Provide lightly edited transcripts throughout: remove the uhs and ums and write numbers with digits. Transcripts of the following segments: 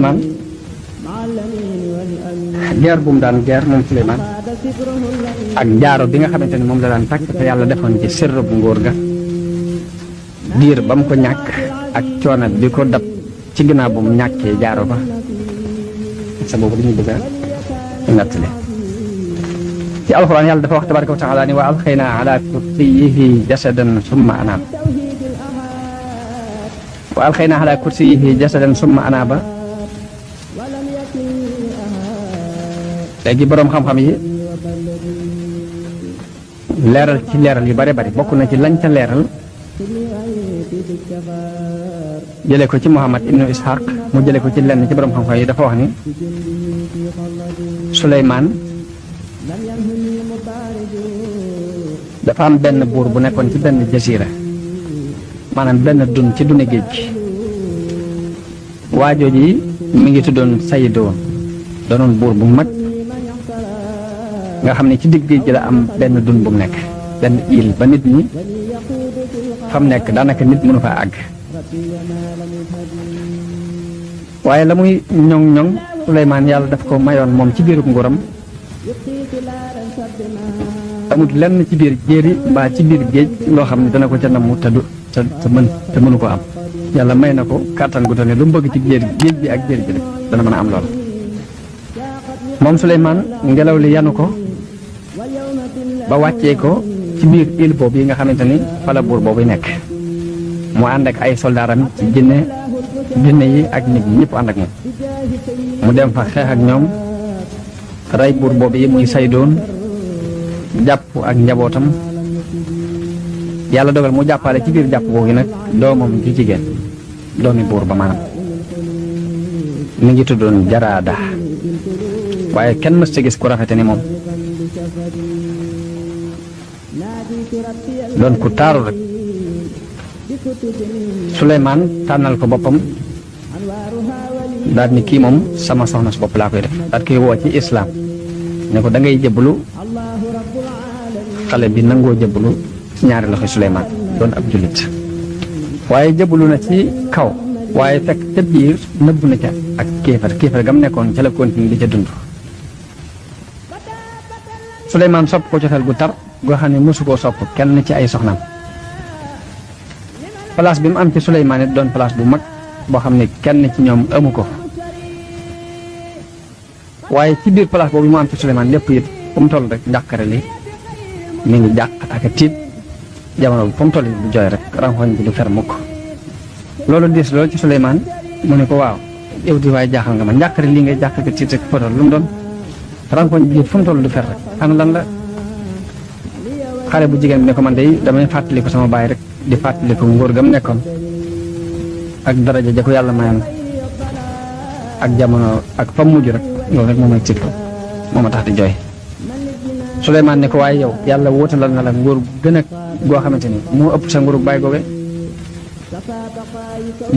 man guerre bu mu daan guerre moom Suleymaan ak jaaro bi nga xamante ni moom la daan takk te yàlla defoon ci sërëb nguur ga diir ba mu ko ñàkk ak coono bi ko dab ci ginnaaw bu mu ñàkkee jaaro ba sa boobu dañuy bëgg a nattale ci alxuraan yàlla dafa wax tabaraka wa taala ni wa alxaynaa ala kursiyyihi jasadan summa anaab wa alxaynaa ala kursiyyihi jasadan summa anaaba léegi boroom xam-xam yi leeral ci leeral yu bare bari bokk na ci lañ ca leeral jële ko ci Muhammad ibnu Ishaq mu jële ko ci lenn ci boroom xam-xam yi dafa wax ni Suleymaan dafa am benn buur bu nekkoon ci benn jasiira maanaam benn dun ci dune géej gi waajoo ji mi ngi tuddoon Sayidoo doonoon buur bu mag nga xam ne ci digg géej gi la am benn dun bu mu nekk benn île ba nit ñi fa mu nekk daanaka nit mënu faa àgg waaye la muy ñoŋ-ñoŋ Suleymaan yàlla daf ko mayoon moom ci biirub nguuram amut lenn ci biir jéeri mbaa ci biir géej loo xam ne dana ko ca namu te mënu ko am yàlla may na ko kàttan gu ne lu mu bëgg ci géej bi ak jéeri ji rek dana mën a am lool moom Suleymaan ngelaw li yanu ko ba wàccee ko ci biir île boobu yi nga xamante ni fa la buur boobu nekk mu ànd ak ay soldaaram ci jinne yi ak nit ñi ñëpp ànd ak moom mu dem fa xeex ak ñoom rey buur boobu yi muy Saydoon jàpp ak njabootam yàlla dogal mu jàppale ci biir jàpp boobu nag doomam ju jigéen doomi buur ba maanaam mi ngi tuddoon Jaraada waaye kenn mës ci gis ku rafete ni moom doon ku taaru rek Suleymaan tànnal ko boppam daal ni kii moom sama soxna su bopp laa koy def daal koy woo ci islaam ne ko da ngay jëbbalu xale bi nangoo jëbbalu ci ñaari loxo Suleymaan doon ab jullit waaye jëbbalu na ci kaw waaye fekk ca biir nëbb na ca ak kéefar gam nekkoon ca la continue di ca dund Suleymaan sopp ko cofeel gu tar goo xam ne mosu koo sopp kenn ci ay soxnaam place bi mu am ci Suleymaan it doon place bu mag boo xam ne kenn ci ñoom amu ko waaye ci biir place boobu mu am ci Suleymaan lépp it fu mu toll rek njàqare li mi ngi jàq ak a tiit jamono bi fu mu toll du jooy rek ranxooñ bi du fer mukk loolu diis loolu ci Suleymaan mu ne ko waaw yow di waaye jaaxal nga ma njàqare lii ngay jàq ak a tiit rek fotol lu mu doon ranxooñ bi fu mu toll du fer rek ana lan la xale bu jigéen bi ne ko man day damay fàttali ko sama baay rek di fàttali ko nguur gam nekkoon ak daraja ja ko yàlla mayoon ak jamono ak fa mujj rek loolu rek moom ay tiit moo ma tax di jooy Suleymaan ne ko waaye yow yàlla wóotalal na la nguur gën a goo xamante ni moo ëpp sa nguuru baay googe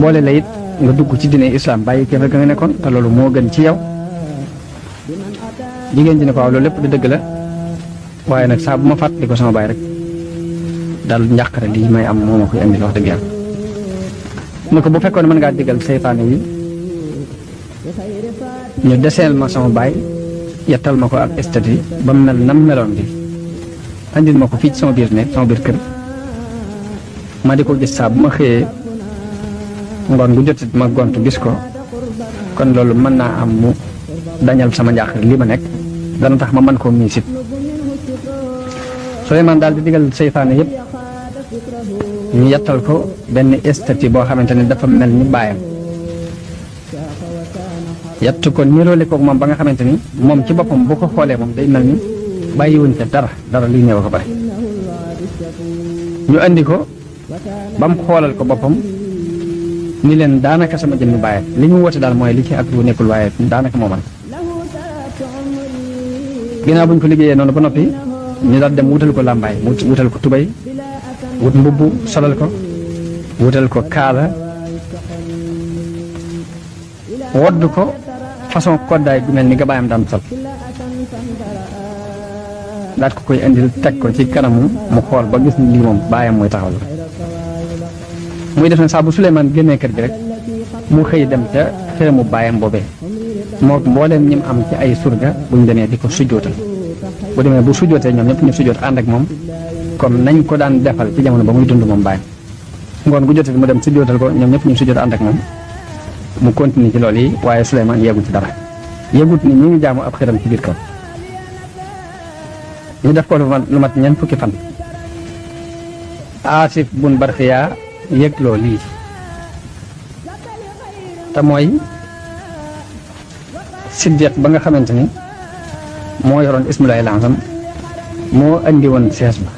boole la it nga dugg ci diine islam bàyyi kéefar ga nga nekkoon te loolu moo gën ci yow jigéen ji ne ko waaw loolu lépp di dëgg la waaye nag saa bu ma fàttali ko sama baay rek daal njàqare lii may am moo ma koy indi wax dëgg yàlla ne ko bu fekkoon mën ngaa digal seytaane yi ñu deseel ma sama baay yettal ma ko ak estati ba mu mel nam meloon bi andil ma ko fii ci sama biir nekk sama biir kër ma di ko gis saa bu ma xëyee ngoon gu jotit ma gontu gis ko kon loolu mën naa am mu dañal sama njàqare lii ma nekk dana tax ma mën koo miisit Suleymaan daal di digal seytaane yëpp ñu yettal ko benn estati boo xamante ne dafa mel ni baayam yett ko niroole koog moom ba nga xamante ni moom ci boppam bu ko xoolee moom day mel ni bàyyiwuñ ca dara luy ñëw ko bare ñu andi ko ba mu xoolal ko boppam ni leen daanaka sama jëmmi baayam li ñu woote daal mooy li ci ak lu nekkul waaye daanaka moo man ginnaaw buñ ko liggéeyee noonu ba noppi ñu daal dem wutal ko làmbaay wutal ko tubay wut mbubb solal ko wutal ko kaala wodd ko façon koddaay gu mel ni nga baayam daan sol daat ko koy indil teg ko ci kanamu mu xool ba gis ni lii moom baayam mooy taxawal muy def na saa bu Suleymaan génnee kër gi rek mu xëy dem ca xërëmu baayam boobee moo mbooleem ñi mu am ci ay surga buñ demee di ko sujjootal bu demee bu sujjootee ñoom ñëpp ñu sujjoot ànd ak moom comme nañ ko daan defal ci jamono ba muy dund moom baayam ngoon gu jotee mu dem sujjootal ko ñoom ñëpp ñu sujjoot ànd ak moom mu continue ci loolu yi waaye Suleymaan yeegu ci dara yegut ni ñi ngi jaamu ab xëram ci biir kaw ñu def ko lu mat ñeent fukki fan Aasif bun Barxiya yëgloo lii te mooy Siddiq ba nga xamante ni moo yoroon ismulaay lansam moo andi woon sees ba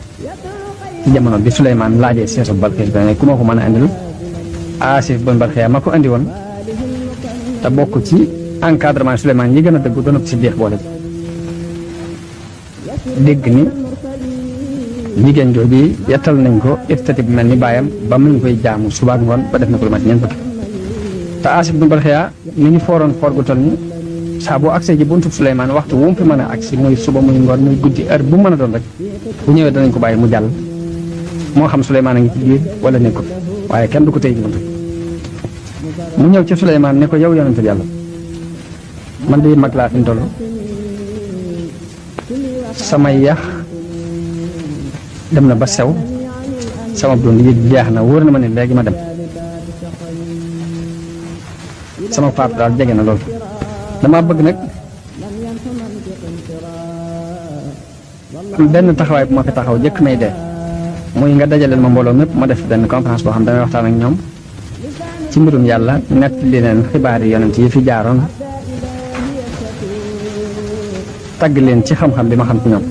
ci jamono bi Suleymaan laajee seesu Balxiis ba ne ku ma ko mën a andil Aasif bun Barxiya ma ko andi woon te bokk ci encadrement Suleymaan yi gën a dëggu doon Siddiq boole dégg ni jigéen jooju yettal nañ ko istati bu mel ni baayam ba mu ngi koy jaamu suba ak ngoon ba def na ko lu mat ñeent fukki te Aasif bun Barxiya mi ngi fooroon foor gu toll ni saa boo agsee ji buntu Suleymaan waxtu wu mu fi mën a agsi muy suba muy ngoon muy guddi heure bu mën a doon rek bu ñëwee danañ ko bàyyi mu jàll moo xam Suleymaan a ngi ci biir wala nekkul waaye kenn du ko tey ji buntu mu ñëw ci Suleymaan ne ko yow yonente bi yàlla man de mag laa fi toll sama yax dem na ba sew sama doon yëg jeex na wóor na ma ne léegi ma dem sama faatu daal jege na loolu dama bëgg nag benn taxawaay bu ma fi taxaw jëkk may dee muy nga dajaleel ma mbooloo mépp ma def benn conférence boo xam damay waxtaan ak ñoom ci mbirum yàlla nett li leen xibaar yi yonent yi fi jaaroon tagg leen ci xam-xam bi ma xam ci ñoom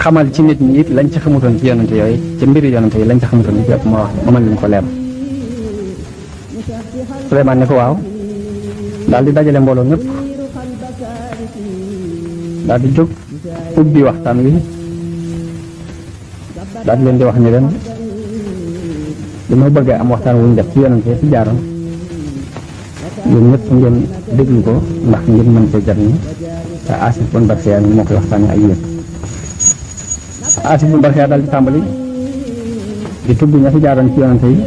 xamal ci nit ñi it lañ ci xamutoon ci yonent yooyu ci mbiri yonent yi lañ ci xamutoon yëpp ma wax ma mën leen ko leer Suleymaan ne ko waaw daal di dajale mbooloo ñëpp daal di jóg ubbi waxtaan wi daal di leen di wax ni leen dama bëgg am waxtaan wuñ def ci yonent yi fi jaaroon yéen ñëpp ngeen déglu ko ndax ngeen mën cee jariñu te Aasif bun Barxiya moo koy waxtaanee ak yéen Aasif bun Barxiya daal di tàmbali di tudd ña fi jaaroon ci yonent yi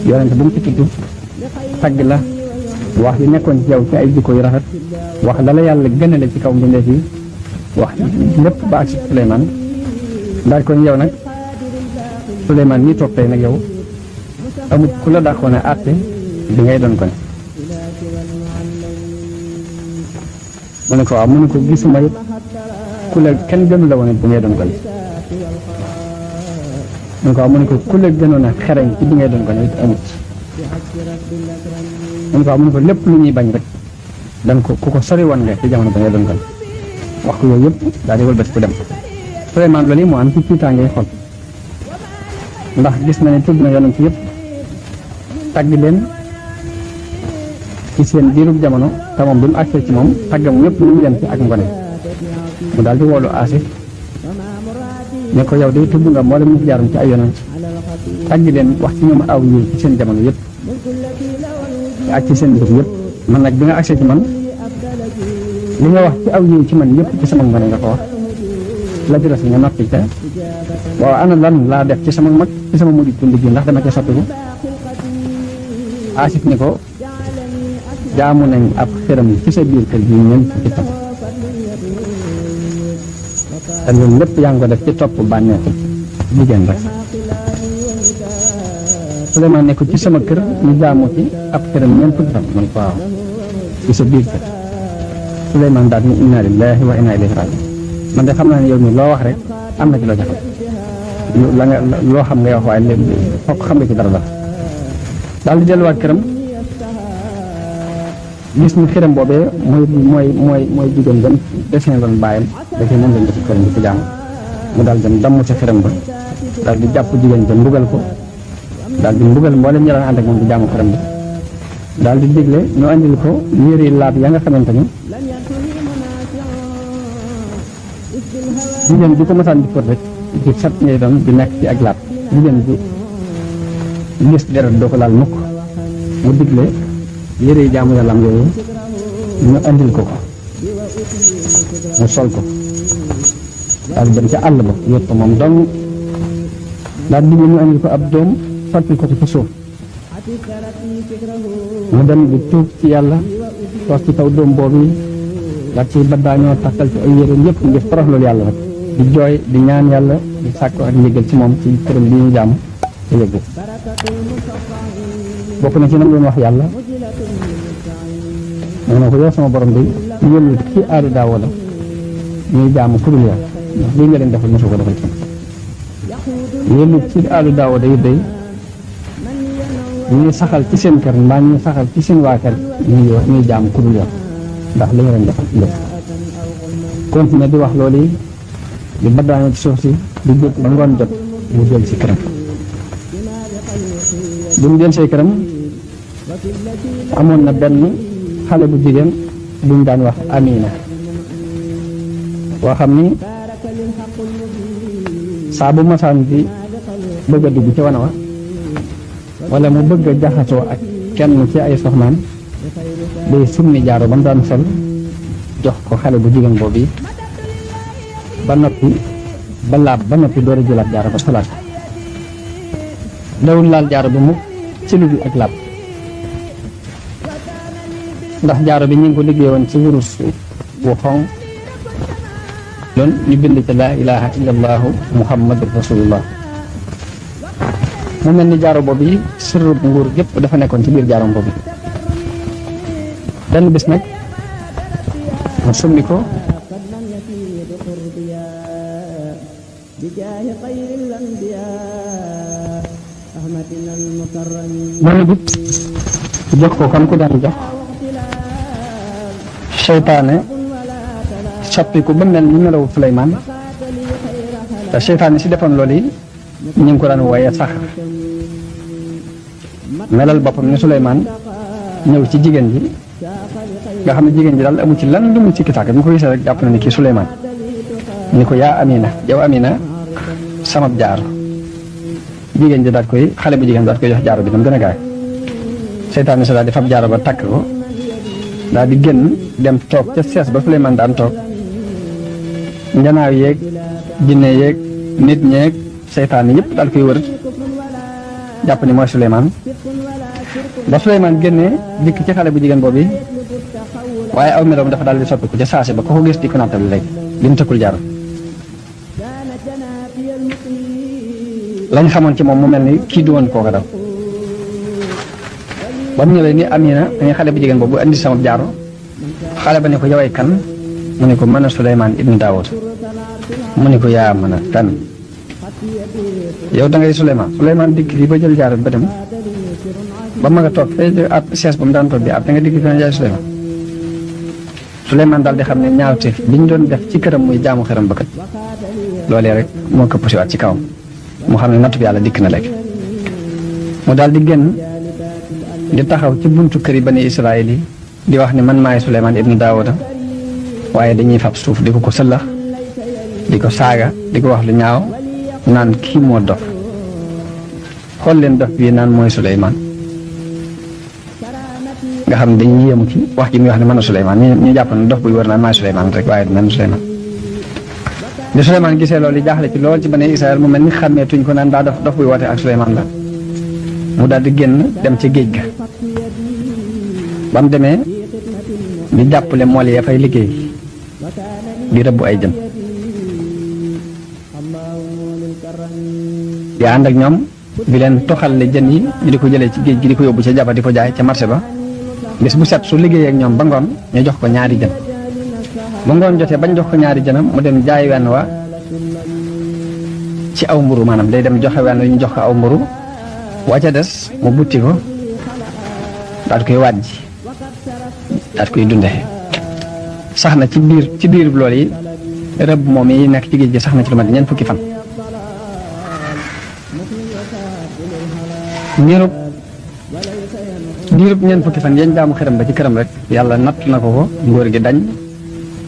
yonent bu mu ci tudd tagg la wax yi nekkoon ci yow ci ay jikko yu rafet wax la la yàlla gënale ci kaw mbindeef yi wax lépp ba ak si Suleymaan daal ko yow nag Suleymaan ñi toog tey nag yow amut ku la dàqoon a àtte bi ngay doon ko ne mu ne ko waaw mu ne ko gisuma it ku la kenn gënu la woon bi ngay doon ko ne mu ne ko waaw mu ne ko ku la gënoon a xereñ ci bi ngay doon ko ne it amut mu ne ko waaw mu ne ko lépp lu ñuy bañ rek dan ko ku ko sori woon nga ci jamono ba ngay doon ko ne wax ko yooyu yëpp daal di wëlbati ku dem Suleymaan loolu yi moo am ci tiitaangee xol ndax gis na ne tudd na yonent yëpp tagg leen ci seen diirub jamono te moom bi mu àgsee ci moom taggam ñëpp ñu yem ci ak ngone mu daal di woolu Aasif ne ko yow day tudd nga mboolem ñu fi jaaroon ci ay yonent tagg leen wax ci ñoom aw yiw ci seen jamono yëpp ak ci seen mbir yëpp man nag bi nga àgsee ci man li nga wax ci aw yiw ci man yëpp ci sama ngone nga ko wax la ci des nga noppi ca waaw ana lan laa def ci sama mag ci sama mujj dund gi ndax dama ca soppiku Aasif ni ko jaamu nañ ab xëram ci sa biir kër gi ñeent fukki fan te loolu lépp yaa ngi ko def ci topp bànneexu jigéen rek Suleymaan ne ko ci sama kër ñu jaamu ci ab xëram ñeent fukki fan man ko waaw ci sa biir kër Suleymaan daal ni inna lillahi wa inna ilayhi rajiun man de xam naa ne yow mi loo wax rek am na ci loo ca xam la nga loo xam nga wax waaye léegi fokk xam nga ci dara daal di delluwaat këram gis ni xiram boobee mooy jigéen gën dessin doon bàyyam dafay moom lañ def këram di ko jàng mu daal dem damm ca xiram ba daal di jàpp jigéen ba mbugal ko daal di mbugal mboolem ñi daan ànd ak moom di jaamu xiram bi daal di digle ñu andil ko yére laab ya nga xamante ni jigéen bi ko masaan di fóot rek ci sat ngay doon di nekk ci ak laab jigéen bi gis deret doo ko laal mukk mu digle yére yi jaamu yàlla am yooyu ñu andil ko mu sol ko daal dem ca àll ba yóot ko moom dong daal digle ñu andil ko ab doom sotti ko ci suuf mu dem di tuub ci yàlla toog ci kaw doom boobu daal ci baddaañoo takkal ci ay yéreem yëpp ngir toroxlul yàlla rek di jooy di ñaan yàlla di sàkku ak njëgal ci moom ci këram bi ñu jàmm te yëggu bokk na ci nam doon wax yàlla nee na ko yow sama borom bi yëllu ci aadu daawoo la ñuy jaamu ku dul yow ndax lii nga leen defal mosu ko defal ci yëllu ci aadu daawoo day day ñuy saxal ci seen kër mbaa ñuy saxal ci seen waa kër ñuy jaamu ku dul yow ndax li nga leen defal lépp continué di wax loolu yi di baddaanoo ci suuf si di jóg ba ngoon jot mu jël si këram bi mu jël see këram amoon na benn xale bu jigéen buñ daan wax Amina boo xam ni saa bu masaan bi bëgg a dugg ci wana wa wala mu bëgg a jaxasoo ak kenn ci ay soxnaam day summi jaaro ba mu daan sol jox ko xale bu jigéen boobu ba noppi ba laab ba noppi door a jëlaat jaaro ba solaat dawul laal jaaro bi mukk ci lu bi ak laab ndax jaaro bi ñu ngi ko liggéey woon ci wurus bu xonq loon ñu bind ci laa ilaha illa allahu muhammadu rasulullah mu mel ni jaaro boobu yi sirru nguur gépp dafa nekkoon ci biir jaaro boobu benn bis nag mu summi ko mën bit jox ko kam ko daan jox seytaane soppi ko ba mel ni melawu Suleymaan te seytaane si defoon loolu yi ñu ngi ko daan wooye sax melal boppam ni Suleymaan ñëw ci jigéen ji nga xam ne jigéen ji daal amu ci lan lu mu sikki sàkk bi mu ko gisee rek jàpp na ni kii Suleymaan ni ko yaa Amina yow Amina sama jaar jigéen ji daal koy xale bu jigéen daal koy jox jaaro bi dam gën a gaay seytaane sa daal di fab jaaro ba takk ko daal di génn dem toog ca sees ba Suleymaan daan toog njanaaw yeeg jinne yeeg nit ñeeg seytaane yëpp daal koy wër jàpp ni mooy Suleymaan ba Suleymaan génnee dikk ci xale bu jigéen boobu waaye aw meloom dafa daal di soppiku ca saase ba ko ko gis di ko nattal léegi li mu tëkkul jaaro lañ xamoon ci moom mu mel ni kii du woon kooka daw ba mu ñëwee ni Amina dañuy xale bu jigéen boobu andi sama jaaro xale ba ne ko yoway kan mu ne ko mën a Suleymaan ibn Daawud mu ne ko yaa mën a kan yow da ngay Suleymaan dikk fii ba jël jaaro bi ba dem ba ma nga toog fee ab sees ba mu daan toog bi ab da nga dikk fi na jaay Suleymaan daal di xam ne ñaawteef bi ñu doon def ci këram muy jaamu xëram bëkkat loolee rek moo këpp si waat ci kawam mu xam ne nattu bi yàlla dikk na léegi mu daal di génn di taxaw ci buntu kër yi bani Israël yi di wax ne man maay Suleymaan ibnu Daawuda waaye dañuy fab suuf di ko sëllax di ko saaga di ko wax lu ñaaw naan kii moo dof xool leen dof bii naan mooy Suleymaan nga xam ne dañuy yéemu ci wax ji muy wax ne mën a Suleymaan ñu jàpp ne dof buy wër naan maay Suleymaan rek waaye du mel Suleymaan bi Suleymaan gisee loolu jaaxle ci lool ci bani Israël mu mel ni xàmmeetuñ ko naan daa dof buy woote ak Suleymaan la mu daal di génn dem ci géej ga ba mu demee di jàppale mool ya fay liggéey di rëbb ay jën di ànd ak ñoom di leen toxalle jën yi ñu di ko jëlee ci géej gi di ko yóbbu ca jaba di ko jaay ca marché ba bis bu set su liggéeyee ak ñoom ba ngoon ñu jox ko ñaari jën ba ngoon jotee bañ jox ko ñaari jënam mu dem jaay wenn wa ci aw mburu maanaam day dem joxe wenn ñu jox ko aw mburu waa ca des mu butti ko daal koy wàjji daal koy dunde sax na ci biir loolu yi rëbb moom yi nekk ci géej gi sax na ci lu mat ñeent fukki fan diirub ñeent fukki fan yañ jaamu xëram ba ci këram rek yàlla natt na ko ngóor gi dañ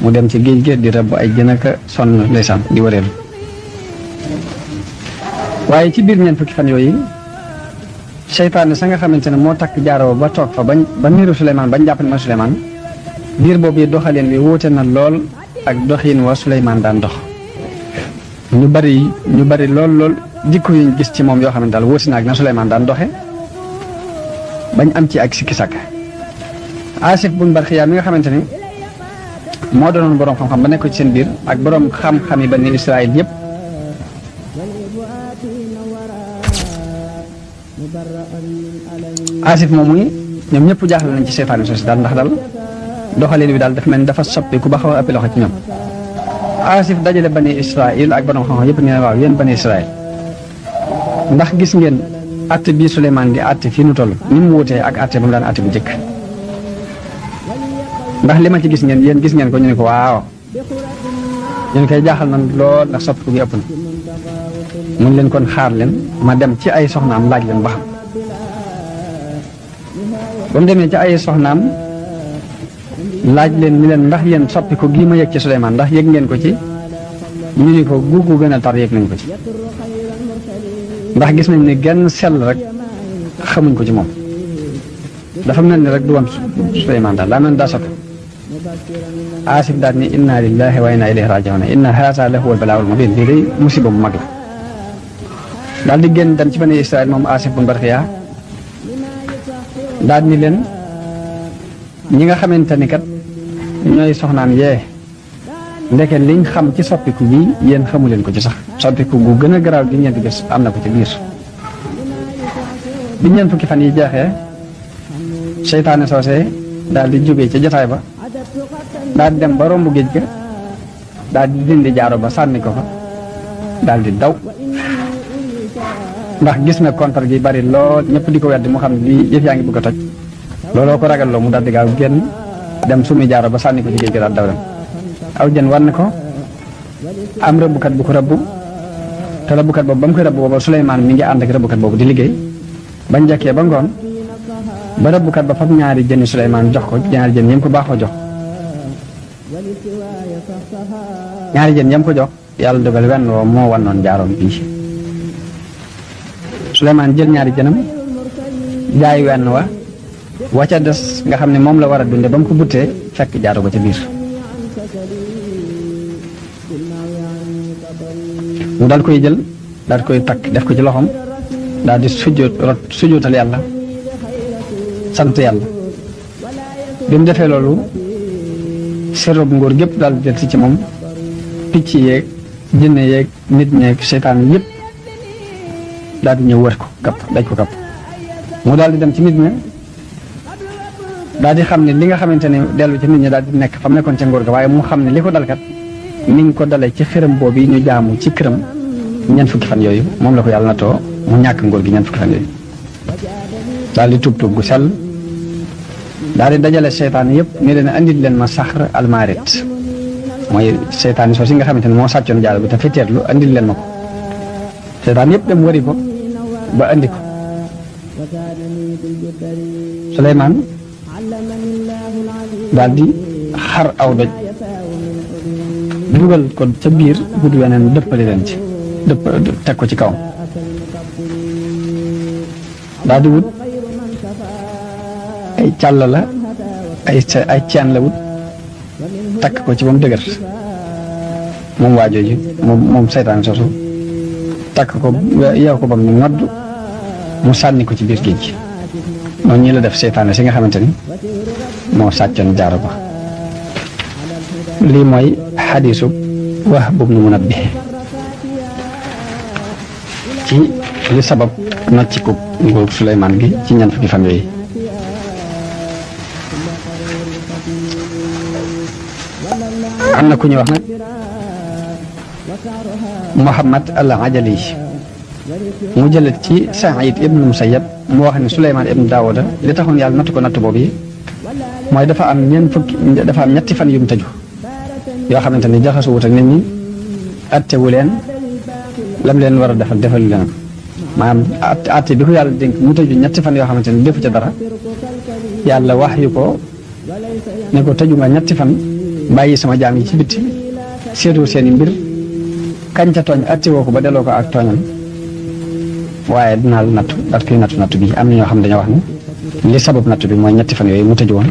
mu dem ci géej gi di rëbb ay jën ak sonn ndeysaan di wëreelu waaye ci biir ñeent fukki fan yooyu seytaane sa nga xamante ne moo takk jaaroo ba toog fa ba niiru Suleymaan bañ jàpp ne ma Suleymaan diir boobu doxalin wi wuute na lool ak doxin wa Suleymaan daan dox ñu bari lool jikko yuñ gis ci moom yoo xam ne daal wuute na ak na Suleymaan daan doxe bañ am ci ak sikki sàkk. Asif bun Barxiya mi nga xamante ni moo doonoon boroom xam-xam ba nekk ci seen biir ak boroom xam-xam yi Bani Israël yëpp Asif moom muy ñoom ñëpp jaaxle nañ ci seytaane soosi daal ndax daal doxalin bi daal dafa mel ni dafa soppi ku ba xaw a ëppi loxo ci ñoom. Asif dajale Bani Israël ak boroom xam-xam yëpp ñu ne waaw yéen Bani Israël ndax gis ngeen atte bii Suleymaan di atte fii nu toll ni mu wutee ak atte ba mu daan atte bu njëkk ndax li ma ci gis ngeen yéen gis ngeen ko ñu ne ko waaw ñu ne koy jaaxal na lool ndax soppi gi ëpp na mun leen kon xaar leen ma dem ci ay soxnaam laaj leen ba xam ba mu demee ci ay soxnaam laaj leen ni leen ndax yéen soppi ko gii ma yëg ci Suleymaan ndax yëg ngeen ko ci ñu ni ko guugu gën a tar yëg nañ ko ci ndax gis nañ ne genn sell rek xamuñ ko ci moom dafa mel ni rek du woon Suleymaan daal daa mel ni daa soppi Asif daal ni inna lillahi wa inna ilayhi raji'un inna haza la huwa al-bala'ul mubin lii day musiba mu mag la daal di génn dem ci Bani Israël moom Asif bun Barxiya daal ni leen ñi nga xamante ni kat ñooy soxnaam yee ndeke liñ xam ci soppiku bi yéen xamu leen ko ci sax soppiku gu gën a garaaw gi ngeen di gis am na ko ci biir bi ñeen fukki fan yi jeexee seytaane soosee daal di jógee ca jotaay ba daal di dem ba romb géej ga daal di dindi jaaro ba sànni ko fa daal di daw ndax gis na kontar gi bari lool ñëpp di ko weddi mu xam li yëf yaa ngi bëgg a toj looloo ko ragal loo mu daal di gaaw génn dem sumi jaaro ba sànni ko ci géej ga daal daw dem aw jën war na ko am rëbbukat bu ko rëbbu te rëbbukat boobu ba mu koy rëbbu booba Suleymaan mi ngi ànd ak rëbbukat boobu di liggéey bañ jekkee ba ngoon ba rëbbukat ba fab ñaari jëni Suleymaan jox ko ñaari jën yam ko baaxoo jox ñaari jën yam ko jox yàlla dogal wenn woo moo wannoon jaaroom bii Suleymaan jël ñaari jënam jaay wenn wa ca des nga xam ne moom la war a dunde ba mu ko buttee fekk jaaro ba ca biir mu daal koy jël daal koy takk def ko ci loxoom daal di sujjóotal yàlla sant yàlla bi mu defee loolu serob ngóor gépp daal di jël si ci moom picc yeeg jinne yeeg nit ñeeg seytaan yëpp daal di ñëw wër ko kapp daj ko kapp mu daal di dem ci nit ña daal di xam ne li nga xamante ne dellu ci nit ñi daal di nekk fa mu nekkoon ca ngóor ga waaye mu xam ne li ko dalkat mi ngi ko dalee ci xërëm boobu yi ñu jaamu ci këram ñeent fukki fan yooyu moom la ko yàlla natoo mu ñàkk ngóor gi ñeent fukki fan yooyu daal di tuub gu sell daal di dajale seytaan yëpp ni leen andil leen ma saxr almaarit mooy seytaan soo si nga xamante ne moo sàccoon jaaro bi te fetteerlu andil leen ma ko seytaan yëpp dem wari ko ba andi ko Suleymaan daal di xar aw doj dugal ko ca biir gudd weneen dëppale leen ci teg ko ci kawam daal di wut ay càll la ay ceen la wut takk ko ci ba mu dëgër moom waa jooju moom seytaan soosu takk ko yeew ko ba mu nodd mu sànni ko ci biir géej gi noonu ñi la def seytaane si nga xamante ni moo sàccoon jaaro ba lii mooy xadiisu Wahb ibn Munabbih ci li sabab nocciku nguurug Suleymaan gi ci ñeent fukki fan yooyu am na ku ñuy wax nag Muhammad al-Ajali mu jëlet ci Saïd ibn Musayyab mu wax ne Suleymaan ibn Daawuda li taxoon yàlla natt ko natt boobu yi mooy dafa am ñetti fan yu mu tëju yoo xamante ni jaxasu wut ak nit ñi attewu leen lam leen war a defalu leen maanaam atte bi ko yàlla dénk mu tëju ñetti fan yoo xamante ni defu ca dara yàlla wax yu ko ne ko tëju nga ñetti fan bàyyi sama jaam yi ci bitti seetu seeni mbir kañ ca tooñ atte woo ko ba delloo ko ak tooñam waaye dinaa la nattu daat koy nattu bi am na ñoo xam dañoo wax ne li sabab nattu bi mooy ñetti fan yooyu mu tëju woon